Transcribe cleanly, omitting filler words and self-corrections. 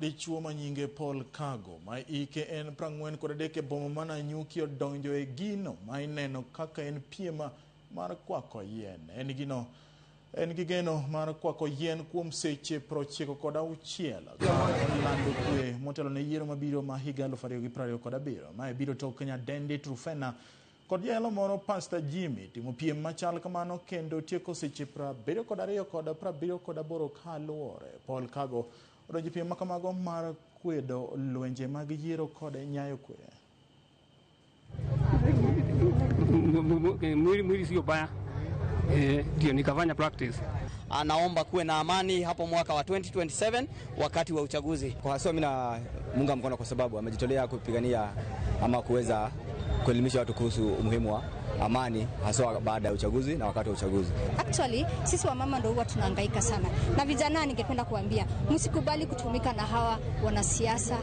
Dichuo ma nyinge Paul Kago ma ike en 43 e boma ma Nanyuki odonjo e gino ma ineno kaka en piem mar kwako yien. En gino en gi geno mar kwako yien kuom seche 96 ka olando kwe motelo ne yiero mabiro ma higa 2027. Mae biro tok nyadendi Trufena kod jayalo moro Pastor Jimmy timo piem machal kamano kendo tieko seche 72 kod 78 kaluwore. Paul Kago odonjo e piem makamago mar kwedo lwenje mag yiero kod nyayo kwe. Mwili sio baya, ndio nikafanya practice. Anaomba kuwe na amani hapo mwaka wa 2027 wakati wa uchaguzi. Kwa haswa mimi namunga mkono kwa sababu amejitolea kupigania ama kuweza kuelimisha watu kuhusu umuhimu wa amani haswa baada ya uchaguzi na wakati wa uchaguzi. Actually, sisi wamama ndio huwa tunahangaika sana, na vijana, ningependa kuambia msikubali kutumika na hawa wanasiasa.